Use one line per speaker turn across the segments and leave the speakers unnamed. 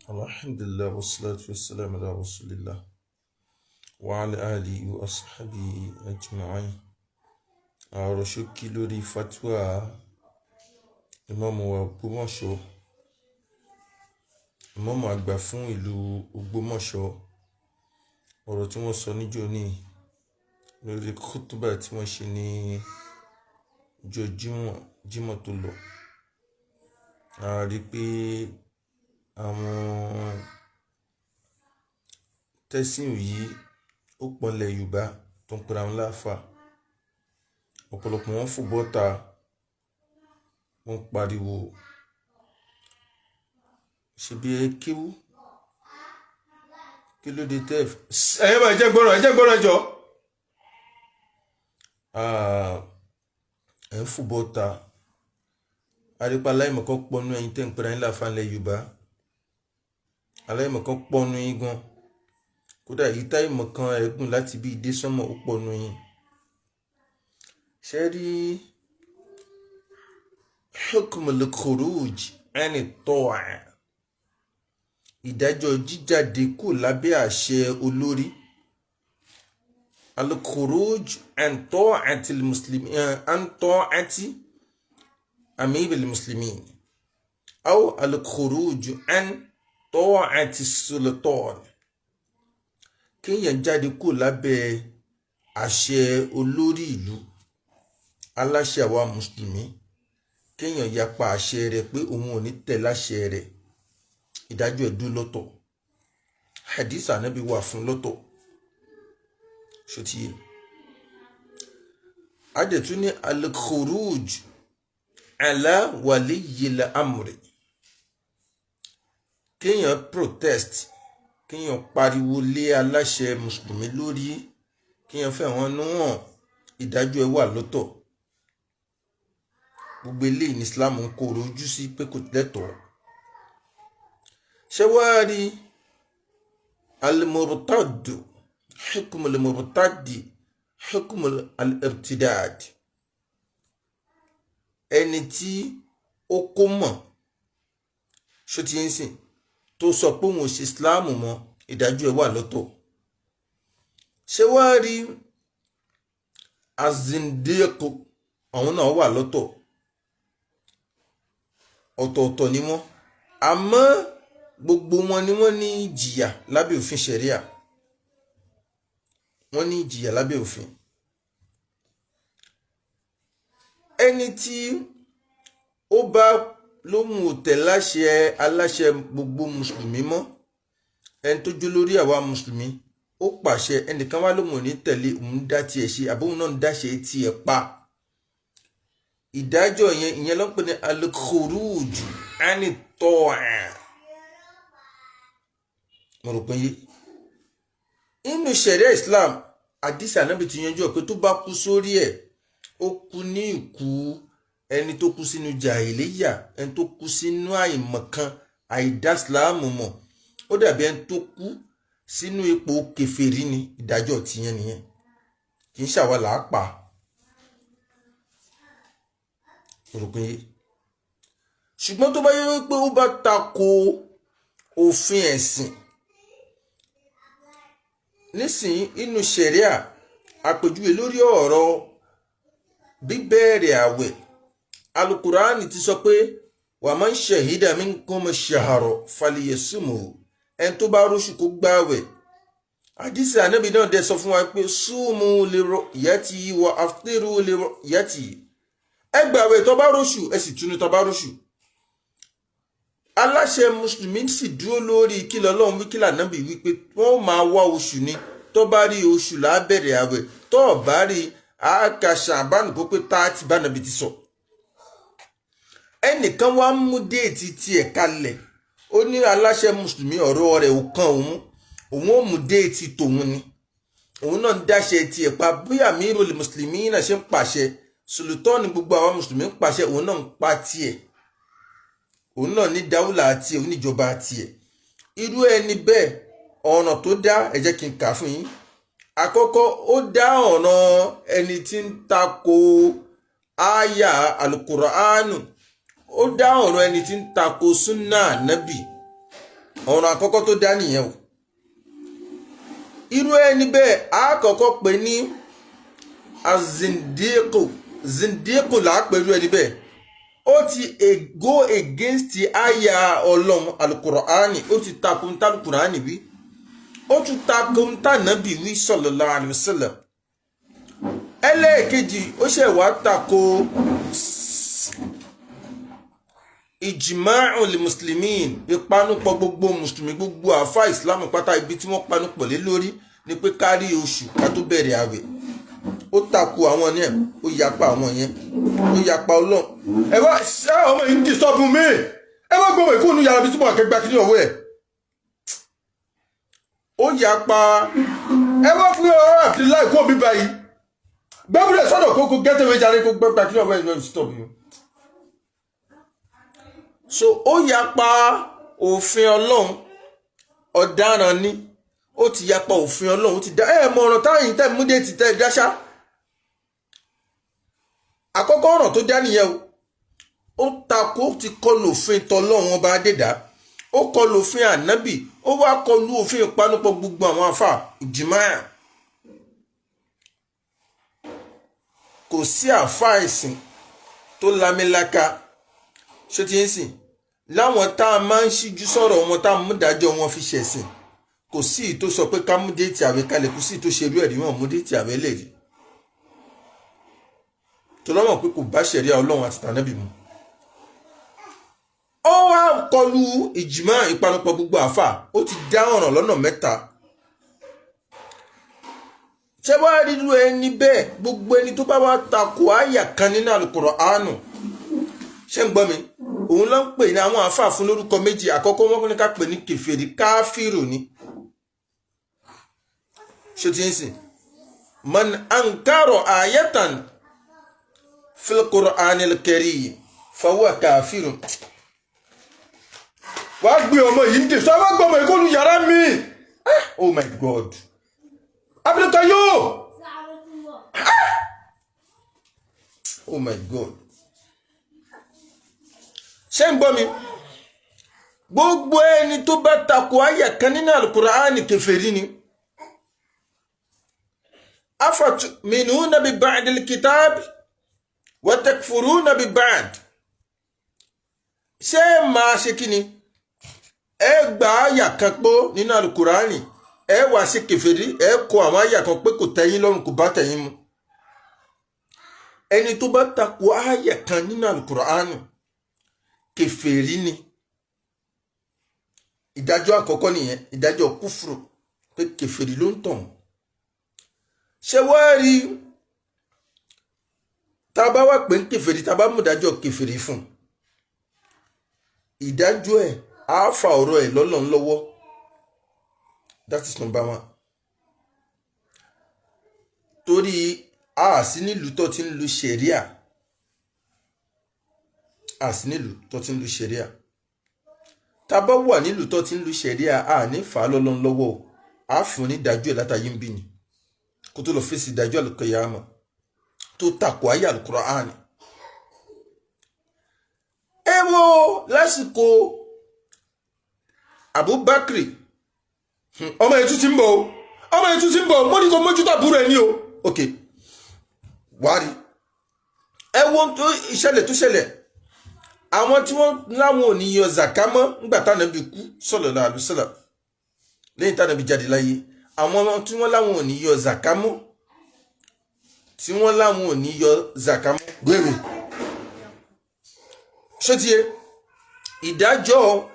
Alhamdulillah wassalatu wassalamu ala rasulillah wa ala alihi wa ashabihi ajma'in. Ọ̀rọ̀ ṣókí lórí fatwa Ìmáàmù wa Ògbómọ̀ṣọ́, Ìmáàmù àgbà fún ìlú Ògbómọ̀ṣọ́, ọ̀rọ̀ tí wọ́n sọ níjọ́ ní lórí kútúbà tí wọ́n ṣe ní ọjọ́ Jímọ̀, Jímọ̀ tó lọ. A rí pé àwọn tẹ́sìn yìí ó pọnlẹ̀ Yorùbá tó ń pera wọn láàfà. Ọ̀pọ̀lọpọ̀ wọn fò bọ́ta, wọ́n pariwo, ṣebí ẹ kéwú, kí ló dé tẹ́ ẹ bá jẹ́ gbọ́rọ̀, ẹ jẹ́ gbọ́rọ̀ jọ. Ẹ ń fò bọ́ta, arípa aláìmọ̀kan pọnú ẹ̀yin tẹ́ ń pera yín láàfà ńlẹ̀ Yorùbá. Aláìmọ̀kan pọnú yín gan. Kódà èyí táìmọ̀kan ẹ̀gùn láti bí ìdé sánmọ̀ ó pọnú yín. Ṣé rí hukmul khuruj ani ta'a, ìdájọ́ jíjáde kù lábẹ́ àṣẹ olórí. Al-khuruj an ta'ati al-muslimin, an ta'ati amiril muslimin, aw al-khuruj an ta'ati sultan. Kéèyàn jáde kù lábẹ́ àṣẹ olórí ìlú, aláṣẹ àwa mùsùlùmí, kéèyàn yapa àṣẹ rẹ̀ pé òun ò ní tẹ̀ láṣẹ rẹ̀, ìdájọ́ ẹ̀ dúró lọ́tọ̀. Hadith Ànábì wà fún lọ́tọ̀. Ṣòtìyẹ adẹ̀tún ní al-khuruj ala waliyyil amri, kéèyàn protest, kéèyàn pariwo lé aláṣẹ mùsùlùmí lórí, kéèyàn fẹ̀hónú hàn, ìdájọ́ ẹ̀ wà lọ́tọ̀. Gbogbo eléyìí ní Islam ń kó rojú sí pé kò lẹ́tọ̀ọ́. Ṣé wàá rí al-murtaddu, hukm al-murtaddi, hukm al-irtidad, ẹni tí ó kó mọ̀ ṣó ti ń sìn tó sọ pé òun ò ṣe Islam mọ́, ìdájọ́ ẹ̀ wà lọ́tọ̀. Ṣé wàá rí azindiqu, àwọn náà wà lọ́tọ̀, ọ̀tọ̀ọ̀tọ̀ ni wọ́n, àmọ́ gbogbo wọn ni wọ́n ní ìjìyà lábẹ́ òfin ṣẹ̀ríà, wọ́n ní ìjìyà lábẹ́ òfin. Ẹni tí ó bá lóhun ò tẹ̀ láṣẹ aláṣẹ gbogbo mùsùlùmí mọ́, ẹni tó jó lórí àwa mùsùlùmí ó pàṣẹ, ẹnìkan wá lóhun ò ní tẹ̀lé, òun dá tiẹ̀ ṣe, àbóhun náà ń dáṣe tiẹ̀ pa, ìdájọ́ yẹn ìyẹn ló ń pè ní al-khuruj ani ta'a. Mo rò pé inú ṣẹ̀ríà Islam, àdìsí Ànábì ti yanjú ẹ̀ pé tó bá kú sórí ẹ̀, ó kú ní ìkú ẹni tó kú sínú jàhílíyà, ẹni tó kú sínú àìmọ̀kan, àìdá Ìsìláàmù mọ̀, ó dàbí ẹni tó kú sínú ipò kèfèrí ni. Ìdájọ́ tìyẹn nìyẹn, kì í ṣàwa là á pa. Rògbìn. Ṣùgbọ́n tó bá yẹ wípé ó bá tako òfin ẹ̀sìn nísìnyí inú ṣẹ̀ríà, àpèjúwe lórí ọ̀rọ̀ bíbẹ̀rẹ̀ àwẹ̀, alukurani ti sọ pé wa man shahida minkum ash-shahra falyasumhu, ẹni tó bá róṣù kó gbààwẹ̀. Àdìsí Ànábì náà dẹ̀ sọ fún wa pé sumu li ru'yatihi wa aftiru li ru'yatihi, ẹ gbààwẹ̀ tó bá róṣù, ẹ sì túnú tó bá róṣù. Aláṣẹ mùsùlùmí sì dúró lórí kí lọ́lọ́run wí, kí lànábì wí, pé wọ́n máa wá oṣù ni, tó bá rí oṣù lábẹ̀rẹ̀ àwẹ̀, tó bá rí àáka ṣàbánu kó pé 30 bánàbí ti sọ. Ẹnìkan wá mú déètì tiẹ̀ kalẹ̀, ó ní aláṣẹ mùsùlùmí ọ̀rọ̀ rẹ̀ ò kan òun, òun ò mú déètì tòun ni, òun náà ń dáṣẹ tiẹ̀ pa. Bí Amirul Mùsùlùmí náà ṣe ń pàṣẹ, sùlùtọ́ọ̀nì gbogbo àwọn mùsùlùmí ń pàṣẹ, òun náà ń pa tiẹ̀, òun náà ní dáwùlà tiẹ̀, oníjọba tiẹ̀. Irú ẹni bẹ́ẹ̀, ọ̀ràn tó dá, ẹ jẹ́ kí n kà á fún yín. Àkọ́kọ́, ó dá ọ̀ràn ẹni tí ń tako àyà alukuraanu, ó dá ọ̀ràn ẹni tí ń tako sunna nabi. Ọ̀ràn àkọ́kọ́ tó dá nìyẹn o. Irú ẹni bẹ́ẹ̀ á kọ́kọ́ pè ní azindiku. Zindiku là á pè irú ẹni bẹ́ẹ̀. Ó ti go against àyà Ọlọ́run alukur'ani, ó ti takun talukur'ani wí, ó tún takun tànàbí wí sallallahu alaihi wasallam. Ẹlẹ́ẹ̀kejì, ó ṣẹ̀ wá tako ijma'ul muslimin, ìpanupọ̀ gbogbo mùsùlùmí, gbogbo àfa ìsìlámù pátá. Ibi tí wọ́n panupọ̀ lé lórí ni pé kárí oṣù ká tó bẹ̀rẹ̀ àwẹ̀. Ó tako àwọn yẹn, ó yapa àwọn yẹn, ó yapa Ọlọ́run. Ẹ wá ṣá, ọmọ yìí ń disturb mi. Ẹ má gbọ́ ìkóònù yàrá bí túbọ̀ akẹgbẹ́ kí ní ọwọ́ ẹ̀. Ó yapa. Ẹ wá fún ọ Abdullahi kó mi báyìí, gbẹ́bùrẹ̀ sọ́dọ̀ kókó gẹ́tẹ̀wé jáde kó gbẹ́gbẹ́ kí ní ọwọ́ ẹ̀ stop you. So ó yapa òfin Ọlọ́run, ọ̀daràn ni. Ó ti yapa òfin Ọlọ́run, ó ti dá ẹ mọ ọ̀ràn táyìn tẹ́ múdé ti tẹ́ dáṣá. Àkọ́kọ́ ọ̀ràn tó dá nìyẹn o. Ó takò, ti kọlu òfin tọlọ́run ọba adédá, ó kọlu òfin ànábì, ó wá kọlu òfin ìpanupọ̀ gbogbo àwọn afa ìjìmá. Kò sí àfa ẹ̀sìn tó lámìlaka ṣé ti ń sìn láwọn tá a máa ń ṣíjú sọ̀rọ̀ wọn, tá a mú dájọ́ wọn fi ṣẹ̀sìn. Kò sí ìtò sọ pé ká mú déètì àwẹ̀ kalẹ̀, kò sí ìtò ṣe irú ẹ̀rí wọn mú déètì àwẹ̀ lè rí tó lọ́mọ̀ pé kò bá ṣẹ̀ríà Ọlọ́run àti tànábì mu. Ó wá kọlu ìjìmá ìpanupọ̀ gbogbo àfà. Ó ti dá ọ̀ràn lọ́nà mẹ́ta. Ṣé wàá ríru ẹni bẹ́ẹ̀, gbogbo ẹni tó bá wá takò àyà kan nínú Al-Qur'anu, ṣé ń gbọ́ mi, òun ló ń pè ní àwọn àáfàá fún lórúkọ méjì. Àkọ́kọ́, wọn ní ká pè ní kèfèrí, káfíìrù ni. Ṣé ti ń sìn? Man ankaro ayatan fil Qur'anil karim fahuwa kafirun. Wàá gbé ọmọ yìí ń dè sọ, wàá gbé ọmọ yìí kó lu yàrá mi. Oh my God, Abdulkayo, oh my God. Ṣé ń gbọ́ mi? Gbogbo ẹni tó bá takò àyà kan nínú Al-Qur'ani, kèfèrí ni. Afatu'minuna bi ba'dil kitab wa takfuruna bi ba'd. Ṣé máa ṣe kí ni? Ẹ gba àyà kan pọ́ nínú Al-Qur'ani, ẹ wá ṣe kèfèrí, ẹ kọ àwọn àyà kan pé kò tẹ́yín lọ́rùn, kò bá tẹ̀yín mu. Ẹni tó bá takò àyà kan nínú Al-Qur'ani, kèfèrí ni. Ìdájọ́ àkọ́kọ́ nìyẹn, ìdájọ́ kúfùrù, pé kèfèrí ló ń tàn. Ṣé wá rí, tá a bá wà pé ń kèfèrí, tá a bá mú ìdájọ́ kèfèrí fún ìdájọ́ ẹ̀, á fa ọ̀rọ̀ ẹ̀ lọ́lọ́run lọ́wọ́. That is number one. Torí a sí nílùú tó ti ń lu ṣẹ̀ríà, a sí nílùú tó ti ń lu ṣẹ̀ríà. Tá a bá wà nílùú tó ti ń lu ṣẹ̀ríà, a ní fà á lọ́lọ́run lọ́wọ́ o. A fún ní ìdájọ́ ẹ̀ látàyè ń bí ni, kó tó lọ fèsì ìdájọ́ àlùkìyámà tó takò ayé Al-Qur'ani. Ẹ wo lásìkò Abubakar, ọmọ yẹn tún ti ń bọ̀ o, ọmọ yẹn tún ti ń bọ̀ o, mo ní kó mójútó àbúrò ẹ ní o. Ok, wàá rí. Ẹ wo tó ìṣẹ̀lẹ̀ tó ṣẹlẹ̀, àwọn tí wọ́n láwọn ò ní yọ zaka mọ́ ńgbà tánàbí kú sallallahu alaihi wasallam, lẹ́yìn tánàbí jáde láyé, àwọn tí wọ́n láwọn ò ní yọ zaka mọ́, tí wọ́n láwọn ò ní yọ zaka mọ́ gbèrè ṣé tiẹ̀ ìdájọ́.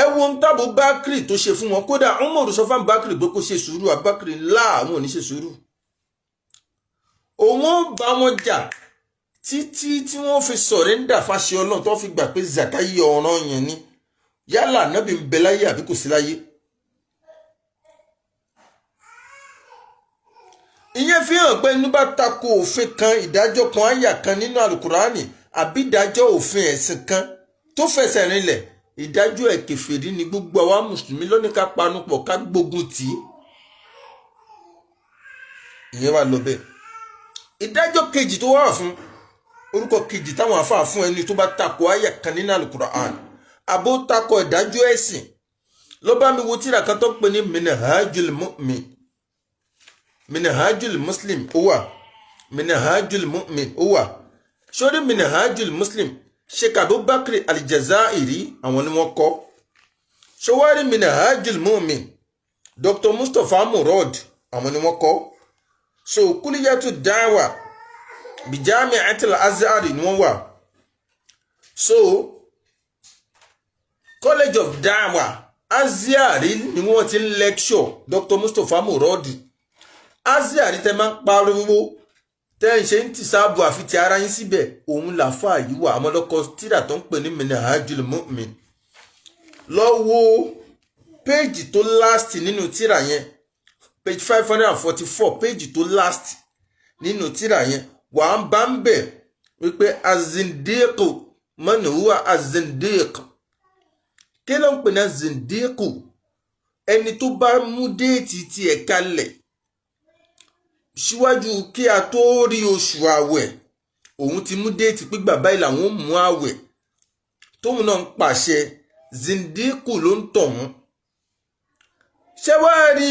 Ẹ wo ń tábù Bákìrì tó ṣe fún wọn. Kódà Umaru sọ fún Bákìrì pé kó ṣe sùúrù, Abákìrì láàwọn ò ní ṣe sùúrù, òun ó bá wọn jà títí tí wọ́n fi sọ̀rẹ́ńdà fáṣẹ Ọlọ́run, tó fi gbà pé zaka yí ọ̀ràn yẹn ni, yálà nábì ń bẹ láyé àbí kò sí láyé. Ìyẹn fi hàn pé inú bá tako òfin kan, ìdájọ́ kan, àyà kan nínú Alukurani, àbí ìdájọ́ òfin ẹ̀sìn kan tó fẹsẹ̀ rinlẹ̀, ìdájọ́ ẹ̀ kèfèrí ni. Gbogbo àwa mùsùlùmí lónìí ká panupọ̀ ká gbógun tì í. Ìyẹn wà lọ bẹ́ẹ̀. Ìdájọ́ kejì tó wà fún, orúkọ kejì táwọn afáà fún ẹni tó bá tako àyà kan nínú Alukur'an, àbó tako ìdájọ́ ẹ̀sìn, Ló bá mi wo tíra kan tó ń pè ní Minhajul Mu'min, Minhajul Muslim ó wà, Minhajul Mu'min ó wà. Sórí Minhajul Muslim, Sheikh Abubakar Aljazairi àwọn ni wọ́n kọ́. Ṣọwárí Minhajul Mu'min, Dr. Mustapha Murad àwọn ni wọ́n kọ́. So Kuliyatu Dawa Bijami'atil Azhari ni wọ́n wà. So College of Dawa Azhari ni wọ́n ti ń lecture, Dr. Mustapha Murad. Azhari tẹ máa ń pariwo tẹ́ ń ṣe ń tì sáàbù àfi ti ara yín síbẹ̀, òun làáfàá yìí wà. Àmọ́ lọ́kọ tíra tó ń pè ní Minhajul Mu'min, lọ wo péèjì tó last nínú tíra yẹn, page 544. Péèjì tó last nínú tíra yẹn, wà á bá ń bẹ̀ wípé azindiqu man huwa azindiq. Kí ló ń pè ní azindiqu? Ẹni tó bá mú date tiẹ̀ kalẹ̀ síwájú kí a tó rí oṣù àwẹ̀, òun ti mú date pé bàbá yìí làwọn ò mú àwẹ̀, tóun náà ń pàṣẹ, zindiku ló ń tọ̀hún. Ṣé wàá rí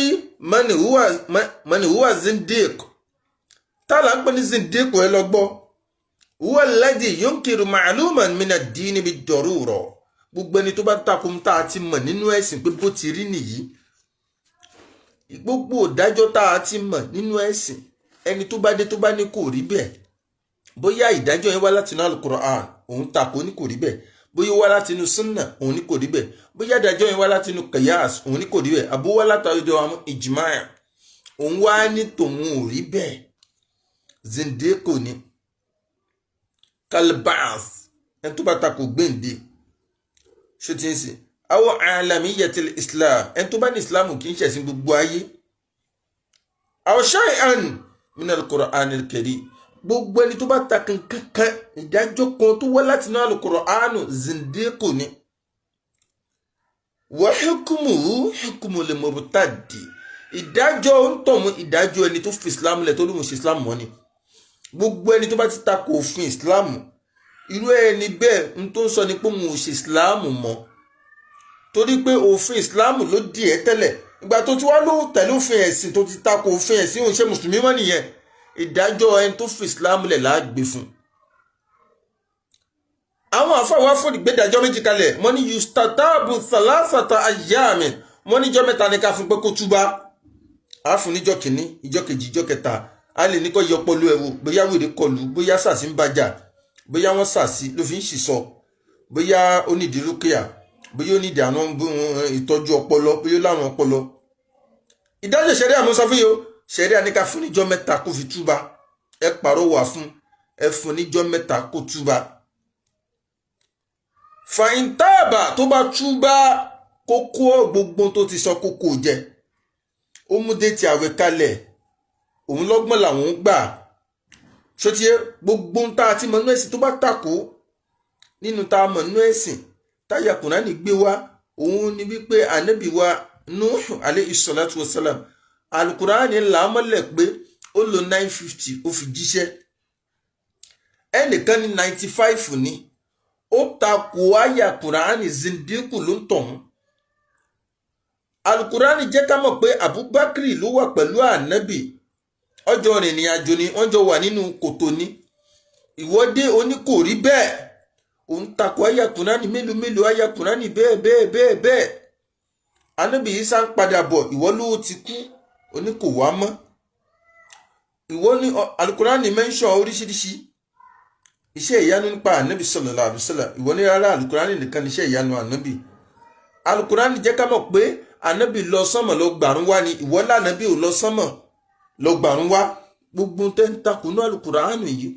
man huwa zindik? Tá là ń pè ní zindiku? Ẹ lọ gbọ́: huwa alladhi yunkiru ma'luman min ad-dini bid-darura. Gbogbo ẹni tó bá takùn tá a ti mọ̀ nínú ẹ̀sìn pé bó ti rí nìyí, gbogbo ìdájọ́ tá a ti mọ̀ nínú ẹ̀sìn, ẹni tó bá dé tó bá ní kò rí bẹ́ẹ̀, bóyá ìdájọ́ yẹn wá láti inú Al-Qur'an, òun takò ní kò rí bẹ́ẹ̀, bóyá wá láti inú sunna, òun ní kò rí bẹ́ẹ̀, bóyá ìdájọ́ yẹn wá láti inú qiyas, òun ní kò rí bẹ́ẹ̀, àbó wá látọ̀dọ̀ àwọn ijma', òun wá ní tòun ò rí bẹ́ẹ̀, zindeko ni. Kalbaas, ẹni tó bá takò gbéǹde, ṣó ti ń sìn àwọn alamiyatil Islam, ẹni tó bá ní Islam kì í ṣẹ̀sìn gbogbo ayé, aw shay'an min al-Qur'an al-Karim, gbogbo ẹni tó bá ta kankan ìdájọ́ kan tó wá láti inú al-Qur'an, zindeko ni. Wa hukmuhu hukmul murtaddi. Ìdájọ́ ń tọ̀hún, ìdájọ́ ẹni tó fi Islam lẹ̀ tó lóun ṣe Islam mọ́ ni. Gbogbo ẹni tó bá ti takò òfin Islam, irú ẹni bẹ́ẹ̀, ń tó ń sọ ni pé òun ò ṣe Islam mọ́, torí pé òfin Islam ló dì ẹ́ tẹ́lẹ̀. Ìgbà tó ti wá ló tẹ̀lé òfin ẹ̀sìn, tó ti takò òfin ẹ̀sìn, òun ṣe mùsùlùmí mọ́ nìyẹn. Ìdájọ́ ẹni tó fi Islam lẹ̀ láàgbé fún. Àwọn àfàwà fún ìgbédájọ́ méjì kalẹ̀. Wọ́n ní yustatabu thalathata ayyamin. Wọ́n níjọ́ 3 ní ká fún pé kó túbá. Á fún níjọ́ kìíní, ìjọ́ kejì, ìjọ́ kẹta. A lè ní kó yọ ọpọlọ ẹ̀ wò, bóyá wèrè kọlù, bóyá sàsí ń bàjá, bóyá wọ́n sàsí ló fi ń ṣìsọ, bóyá ó nídìí rúkìá, bóyá ó nídìí àwọn ìtọ́jú ọpọlọ, bóyá ó lárùn ọpọlọ. Ìdájọ́ ṣẹ̀ríà mo sọ fún yìí o. Ṣẹ̀ríà ní ká fún níjọ́ 3 kó fi túbá. Ẹ pàrọwà fún, ẹ fún níjọ́ 3 kó túbá. Fàyíntáàbà, tó bá túbá, kókó gbogbo tó ti sọ kókó jẹ. Ó mú date àwẹ̀ kalẹ̀, òun lọ́gbọ́n làwọn ń gbà ṣótiyé. Gbogbo ń tá a ti mọ̀ nínú ẹ̀sìn tó bá takò nínú tá a mọ̀ nínú ẹ̀sìn táyà Kùránì gbé wá, òun ni wípé ànábì wa Nuhu alayhi salatu wasalam, Alukurani là á mọ́lẹ̀ pé ó lo 950 ó fi jíṣẹ́. Ẹnìkan ní 95 ní ó takò àyà Kùránì, zindiku ló ń tọ̀hún. Alukurani jẹ́ ká mọ̀ pé Abubakar ló wà pẹ̀lú ànábì, ọjọ́ rìnrìn àjò ni wọ́n jọ wà nínú kòtò ni. Ìwọ́dé oní kò rí bẹ́ẹ̀, òun takò àyà Kùránì mélòó mélòó, àyà Kùránì bẹ́ẹ̀ bẹ́ẹ̀ bẹ́ẹ̀ bẹ́ẹ̀. Ànábì Ìsá ń padà bọ̀, ìwọ ló ti kú, oní kò wá mọ́. Ìwọ ní alukurani mention oríṣiríṣi iṣẹ́ ìyanu nípa ànábì sallallahu alaihi wasallam, ìwọ ní rárá, alukurani nìkan ní iṣẹ́ ìyanu ànábì. Alukurani jẹ́ ká mọ̀ pé ànábì lọ sánmọ̀ lọ gbàrún wá ni, ìwọ lànábì ò lọ sánmọ̀ lọ gbàrún wá. Gbogbo tẹ́ ń takùnú alukurani yìí,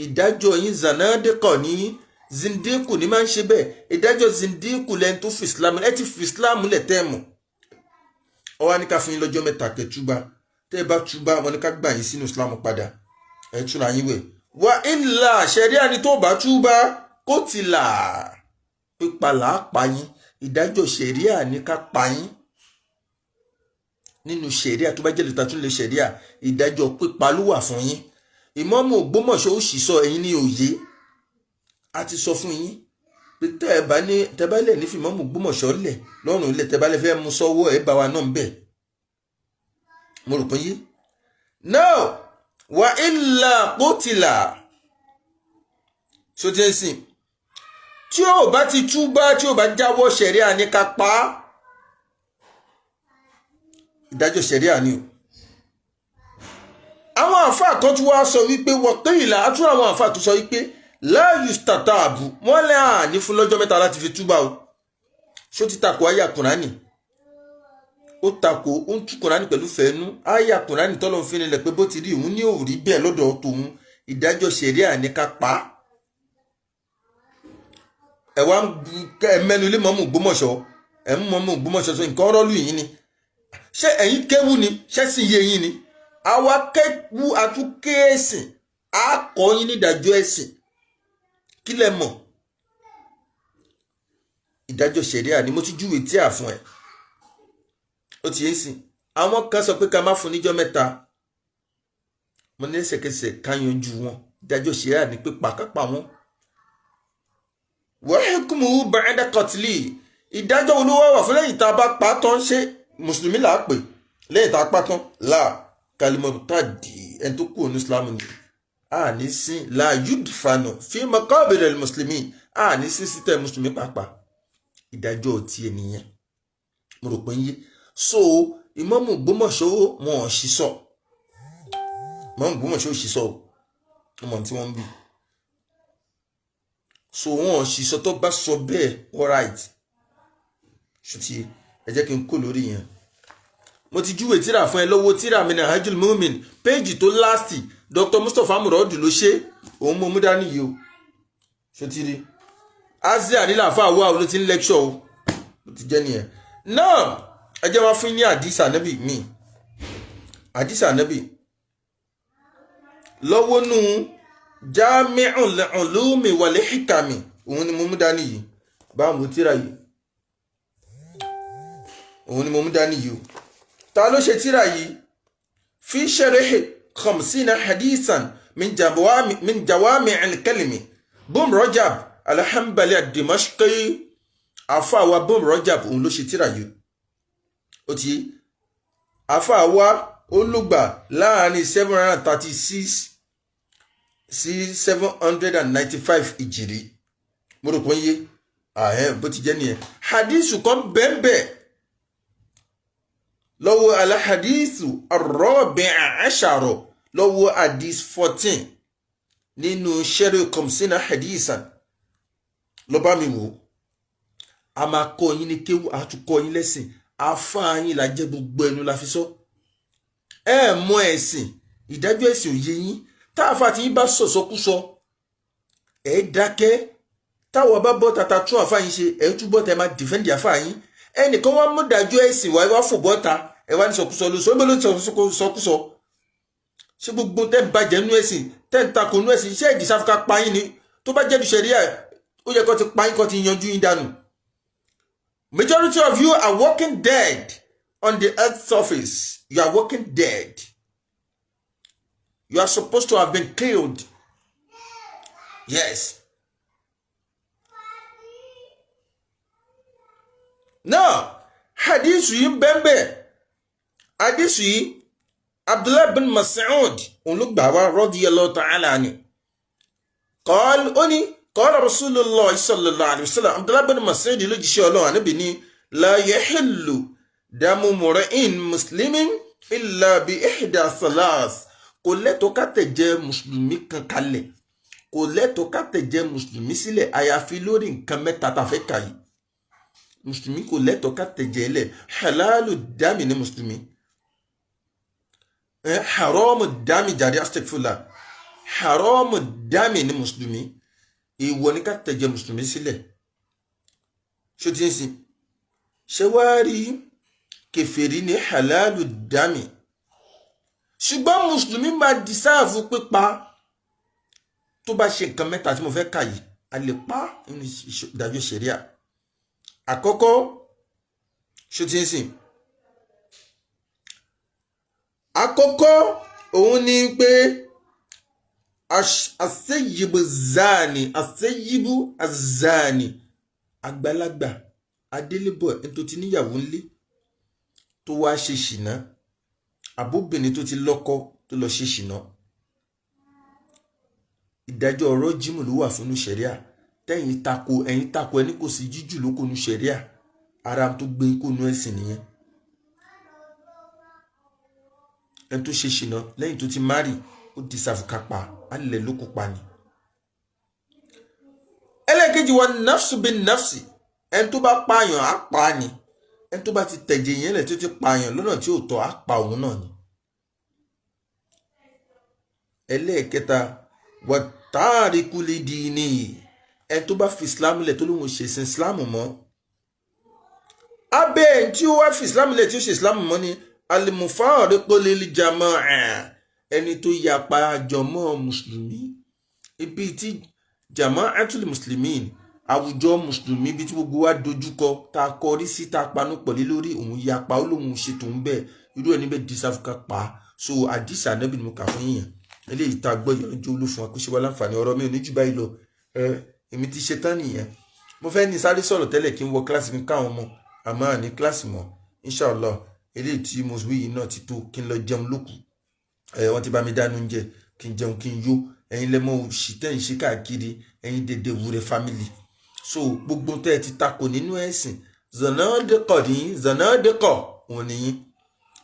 ìdájọ́ yín, zanadikọ̀ ní zindiku ní máa ń ṣe bẹ́ẹ̀. Ìdájọ́ zindiku lẹ́ni tó fi Islam, ẹ ti fi Islam lẹ̀ tẹ́ mọ̀. Ọ wá ní ká fún yín lọ́jọ́ 3 kẹ́ túbá. Tẹ́ ẹ bá túbá, wọn ní ká gbà yín sínú Islam padà, ẹ túra yín wẹ̀. Wà ìlà ṣẹ̀ríà ni tó bá túbá kó ti là, pípa là á pa yín. Ìdájọ́ ṣẹ̀ríà ní ká pa yín nínú ṣẹ̀ríà. Tó bá jẹ́ lè tún lè ṣẹ̀ríà, ìdájọ́ pípa ló wà fún yín. Ìmáàmù Ògbómọ̀ṣọ́ ó sì sọ ẹ̀yin ní òye. A ti sọ fún yín Pé tẹ́ ẹ bá ní, tẹ́ bá lẹ̀ ní fi Ìmáàmù Ògbómọ̀ṣọ́ lẹ̀ lọ́rùn ilẹ̀, tẹ́ bá lè fẹ́ mú sọ́wọ́, ẹ bá wa náà ń bẹ̀. Mo rò pé yé. Now, wa illa qutila. So ti ń sìn, tí ò bá ti túbá, tí ò bá jáwọ́, ṣẹ̀ríà ní ká pa á. Ìdájọ́ ṣẹ̀ríà ni o. Àwọn àáfàá kan tún wá sọ wípé wọ́n pé ìlà àtúrò. Àwọn àáfàá tó sọ wípé la yustatabu, wọ́n lẹ́ àní fún lọ́jọ́ 3 láti fi túbà o. Ṣó ti takò àyà Kùránì? Ó takò, ó ń tú Kùránì pẹ̀lú fẹ́ẹ́nú. Àyà Kùránì tọ́lọ́ ń fi nílẹ̀ pé bó ti rí òun ní òrí bẹ́ẹ̀ lọ́dọ̀ tòun, ìdájọ́ ṣẹ̀ríà ní ká pa á. Ẹ wá ẹ mẹ́nu ilé Ìmáàmù Ògbómọ̀ṣọ́, ẹ ń Ìmáàmù Ògbómọ̀ṣọ́ sọ nǹkan rọ́ọ̀lù yìí ni. Ṣé ẹ̀yin kéwú ni? Ṣẹ́sìn yé yín ni? Àwa kéwú, àtúnké ẹ̀sìn, á kọ́ yín ní ìdájọ́ ẹ̀sìn. Kí lẹ mọ̀? Ìdájọ́ ṣẹ̀ríà ni mo ti júwe tí a fún ẹ. Ó ti yé sìn. Àwọn kan sọ pé ká má fún níjọ́ 3. Mo ní ẹsẹ̀kẹsẹ̀ ká yanjú wọn. Ìdájọ́ ṣẹ̀ríà ni pé pàkápà wọn. Wa hukmuhu ba'da qatli. Ìdájọ́ olówó wà fún lẹ́yìn tá a bá pa á tán? Ṣé mùsùlùmí là á pè lẹ́yìn tá a pa tán? Là kalimọ̀tàdì, ẹni tó kú ní Islam ni. A ní sí la yudfanu fi maqabir al-muslimin, a ní sí sítẹ̀ mùsùlùmí pàápàá. Ìdájọ́ ti ènìyàn, mo rò pé ń yé. So Ìmáàmù Ògbómọ̀ṣọ́ wọn ò ṣiṣọ́, Ìmáàmù Ògbómọ̀ṣọ́ ò ṣiṣọ́ o, ọmọ tí wọ́n ń bì. So wọn ò ṣiṣọ́. Tó bá sọ bẹ́ẹ̀, all right. Ṣùtì ẹ jẹ́ kí n kó lórí yẹn. Mo ti júwèé tíra fún ẹ lọ́wọ́, tíra Minhajul Mu'min, péèjì tó last. Dr. Mustapha Muradu ló ṣe, òun mo mú dání yìí o. Ṣòtìrí Azia nílà fún àwa ló ti ń lecture o, ó ti jẹ́ nìyẹn náà. Ẹ jẹ́ wá fún ní àdìsá nábì mi, àdìsá nábì lọ́wọ́ nù Jami'ul Ulumi wal Hikami, òun ni mo mú dání yìí. Báwo mo tíra yìí, òun ni mo mú dání yìí o. Ta ló ṣe tíra yìí? Fi sharhi 50 hadisan min jawami al-kalimi, Bun Rajab al-Hanbali ad-Dimashqi. Àfàwà Bun Rajab, òun ló ṣe tíra yìí. Ó ti àfàwà olùgbà láàrin 736 sí 795 ìjìrí. Mo rò pé ń yé ààyè bó ti jẹ́ nìyẹn. Hadithu kan bẹ́ẹ̀ lọ́wọ́, alahadithu arọ́bìn asharo, lọ́wọ́ hadith 14 nínú sẹ́rí khamsina hadisan. Ló bá mi wò. A máa kọ́ yín ní kéwú, a tún kọ́ yín lẹ́sìn. Afáà yín la jẹ́, gbogbo ẹnu la fi sọ. Ẹ mọ ẹ̀sìn, ìdájọ́ ẹ̀sìn ò yé yín. Táàfà tí yín bá sọ̀sọ́kúsọ, ẹ dákẹ́. Táwọn bá bọ́ tata tún àfáà yín ṣe, ẹ túbọ̀ tẹ máa defend àfáà yín. Ẹnìkan wá mú dájọ́ ẹ̀sìn wá, wá fò bọ́ta, ẹ wá ní sọkúsọ ló sọ. Ẹ bá ló sọkúsọ. Ṣé gbogbo tẹ́ ń bàjẹ́ nú ẹ̀sìn, tẹ́ ń takò nú ẹ̀sìn, iṣẹ́ ìdí sáfíkà pa yín ni? Tó bá jẹ́ ìṣẹ̀ríà, ó yẹ kó ti pa yín, kó ti yanjú yín dànù. Majority of you are walking dead on the earth's surface. You are walking dead. You are supposed to have been killed. Yes. Now, hadith yìí ń bẹ́ẹ̀. Hadith yìí, Abdullah bin Mas'ud òun ló gbà wá, radiyallahu ta'ala anhu. Qal, ó ní qala Rasulullah sallallahu alayhi wa sallam. Abdullah bin Mas'ud ló jíṣẹ́ Ọlọ́run, ànábì ní la yahillu damu mur'in muslimin illa bi ihda thalath. Kò lẹ́tọ̀ọ́ ká tẹ̀jẹ̀ mùsùlùmí kan kalẹ̀, kò lẹ́tọ̀ọ́ ká tẹ̀jẹ̀ mùsùlùmí sílẹ̀, àyàfi lórí nǹkan mẹ́ta tá a fẹ́ kà yìí. Mùsùlùmí kò lẹ́tọ̀ọ́ ká tẹ̀jẹ̀ lẹ̀. Halalu dami ní mùsùlùmí, haramu dami jàre, astaghfirullah, haramu dami ní mùsùlùmí. Èèwọ̀ ní ká tẹ̀jẹ̀ mùsùlùmí sílẹ̀. Ṣó ti ń sìn? Ṣé wàá rí kèfèrí ní halalu dami, ṣùgbọ́n mùsùlùmí máa deserve pípa tó bá ṣe nǹkan mẹ́ta tí mo fẹ́ kà yìí. A lè pa nínú ìdájọ́ ṣẹ̀ríà. Àkọ́kọ́, ṣó ti ń sìn? Àkọ́kọ́ òun ni pé asẹ́yìbù zani, asẹ́yìbù azani. Àgbàlagbà adélébọ̀, ẹni tó ti níyàwó ńlé tó wá ṣe ṣìnà, àbóbìnrin tó ti lọ́kọ tó lọ ṣe ṣìnà, ìdájọ́ ọ̀rọ̀ jímù ló wà fún ṣẹ̀ríà. Tẹ́yìn tako, ẹ̀yin tako, ẹni kò sí jíjù ló kó nu ṣẹ̀ríà. Ara tó gbé kó nu ẹ̀sìn nìyẹn. Ẹni tó ṣe ṣìnà lẹ́yìn tó ti márì, ó di sàfùkápá alẹ́ ló kópa ni. Ẹlẹ́ẹ̀kejì wa, nafsu bin nafsi, ẹni tó bá pààyàn á pa á ni. Ẹni tó bá ti tẹ̀jẹ̀ yẹn lẹ̀ tó ti pààyàn lọ́nà tí ò tọ́, á pa òun náà ni. Ẹlẹ́ẹ̀kẹta, wà tariku li dini, ẹni tó bá fi Islam lẹ̀ tó lóun ṣe sin Islam mọ́. Abẹ́ ẹni tí ó wá fi Islam lẹ̀ tí ó ṣe Islam mọ́ ni al-mufariqu lil jama'a, ẹni tó yapa jọmọ́ mùsùlùmí. Ibi tí jama'atul muslimin, àwùjọ mùsùlùmí, ibi tí gbogbo wa dojúkọ, tá a kọrí sí, tá a panupọ̀ lé lórí, òun yapa, ó lóun ṣe tòun bẹ́ẹ̀. Irú ẹni bẹ́ẹ̀ dísáfùkà pa. So àdìsá Ànábì ni mo kà fún yíyan. Eléyìí tá a gbọ́ ìyànjú olú fún wa, kó ṣe wá láǹfààní. Ọ̀rọ̀ mi ò ní jù báyìí lọ. Èmi ti ṣe tán nìyẹn. Mo fẹ́ ní sáré sọ̀rọ̀ tẹ́lẹ̀ kí n wọ kíláàsì mi káwọn ọmọ, àmọ́ àní kíláàsì mọ́, inshallah. Eléyìí tí mo wí yìí náà ti tó. Kí n lọ jẹun lókù. Wọ́n ti bá mi dáná oúnjẹ, kí n jẹun kí n yó. Ẹ̀yin lẹ́mọ̀ òṣì tẹ́ ń ṣe káàkiri, ẹ̀yin dédé wúrẹ́ family. So gbogbo tẹ́ ẹ ti takò nínú ẹ̀sìn, zanadikọ̀ ní zanadikọ̀ òun nìyí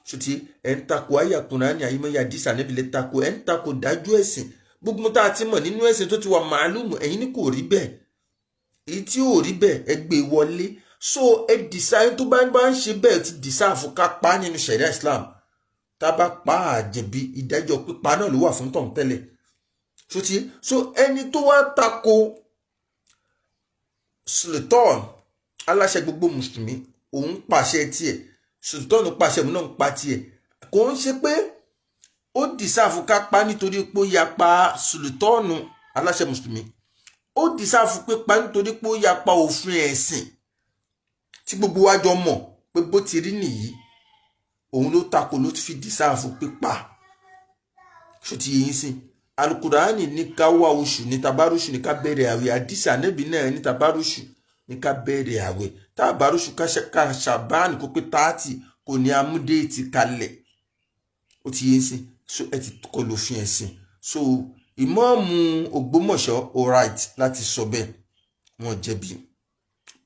ṣùtì. Ẹ̀ ń takò àyà Kùránì, àyìnbóyà dísà níbi lè takò, ẹ̀ ń takò dájú ẹ̀sìn. Gbogbo tá a ti mọ̀ nínú ẹ̀sìn tó ti wà màálùmù, ẹ̀yin ní kò rí bẹ́ẹ̀. Èyí tí ò rí bẹ́ẹ̀, ẹ gbé wọlé. So ẹ dìsá, ẹni tó bá ń ṣe bẹ́ẹ̀ ti dìsá àfọká pa nínú ṣẹ̀ríà Islam. Tá a bá pa àjẹbí, ìdájọ́ pípa náà ló wà fún tọ̀hún tẹ́lẹ̀ ṣùtì. So ẹni tó wá tako sultan, aláṣẹ gbogbo mùsùlùmí, òun pàṣẹ tiẹ̀, sultan pàṣẹ, òun náà ń pa tiẹ̀. Kò ń ṣe pé ó dìsáàfù ká pa nítorí pé ó yapa sultanu, aláṣẹ mùsùlùmí. Ó dìsáàfù pé pa nítorí pé ó yapa òfin ẹ̀sìn tí gbogbo wa jọ mọ̀ pé bó ti rí nìyí. Òun ló takò, ló fi dìsáàfù pípa. Ṣó ti yé yín sìn? Alukurani ní ká wá oṣù, ní tabaruṣu ní ká bẹ̀rẹ̀ àwẹ̀. Àdìsí ànábì náà ní tabaruṣu ní ká bẹ̀rẹ̀ àwẹ̀. Tá a baruṣu ká ṣàbáàní kó pé 30, kò ní amúdéètì kalẹ̀. Ó ti yé yín sìn? So ẹ ti kọlu òfin ẹ̀sìn. So ìmọ̀ọ́mù Ògbómọ̀ṣọ́, all right láti sọ bẹ́ẹ̀, wọ́n jẹ̀bi.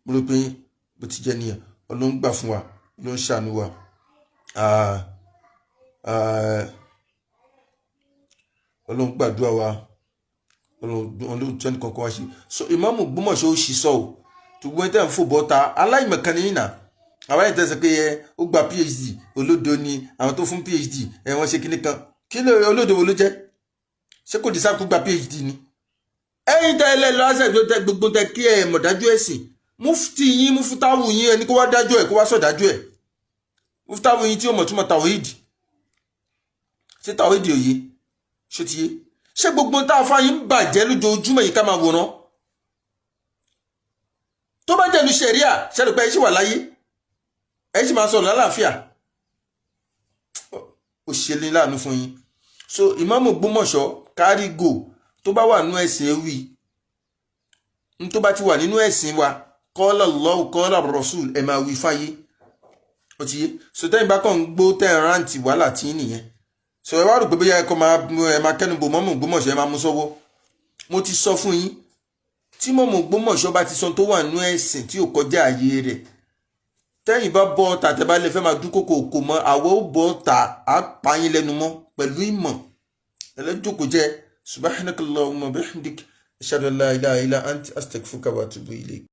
Mo rò pé bó ti jẹ́ nìyẹn. Ọlọ́run gbà fún wa, ló ń ṣàánú wa. Ọlọ́run gbàdúrà wa, Ọlọ́run tẹ́ nìkan kan wá ṣe. So ìmáàmù Ògbómọ̀ṣọ́ ó ṣì sọ ò tùgbọ́n tẹ́ ń fò bọ́ta aláìmọ̀kan ní nà. Àwọn ẹ̀yìn tẹ́sán pé ẹ ó gba PhD, olódo ni àwọn tó fún PhD. Ẹ wọ́n ṣe kíní kan, kí ló olódo wo ló jẹ́? Ṣé kò dísà kú gba PhD ni? Ẹ̀yin tẹ́ ẹ lẹ́ lọ́sẹ̀ tó tẹ gbogbo tẹ kí ẹ mọ̀ dájú ẹ̀sìn. Mufti yín, mufutawu yín, ẹni kó wá dájú ẹ̀, kó wá sọ̀dájú ẹ̀. Mufutawu yín tí ó mọ̀ túmọ̀ tawhid, ṣé tawhid òye? Ṣó ti yé? Ṣé gbogbo tá a fa yín bàjẹ́ lójoojúmọ́ yìí ká máa wòran? Tó bá jẹ́nu ṣẹ̀ríà, ṣẹ́nu pé ẹ ṣì wà láyé, ẹ ṣì máa sọ̀rọ̀ lálàáfíà. Ó ṣe ní láàánú fún yín. So ìmáàmù Ògbómọ̀ṣọ́ kárígò tó bá wà nínú ẹ̀sìn ewì, n tó bá ti wà nínú ẹ̀sìn wa, qala Allahu qala Rasul, ẹ̀ máa wí fáyé. Ó ti yé? So tẹ́yìn bá kàn ń gbó tẹ́ ẹ̀ rántí wàhálà tí ń nìyẹn. So ẹ wá rò pé bóyá ẹ kọ́ máa ẹ máa kẹ́nu bò mọ́mù Ògbómọ̀ṣọ́, ẹ máa mú sọ́wọ́. Mo ti sọ fún yín, tí mọ́mù Ògbómọ̀ṣọ́ bá ti sọ tó wà nínú ẹ̀sìn tí ò kọjá ààyè rẹ̀, tẹ́yìn bá bọ́ ọ̀tà, tẹ́ bá lè fẹ́ máa dúnkòkò kò mọ́, àwọ̀ ó bọ́ ọ̀tà, á pa yín lẹ́nu mọ́ pẹ̀lú ìmọ̀ ẹlẹ́jọ́kọ̀ jẹ́. Subhanakallahumma bihamdik, ashhadu an la ilaha illa ant, astaghfiruka wa atubu ilayk.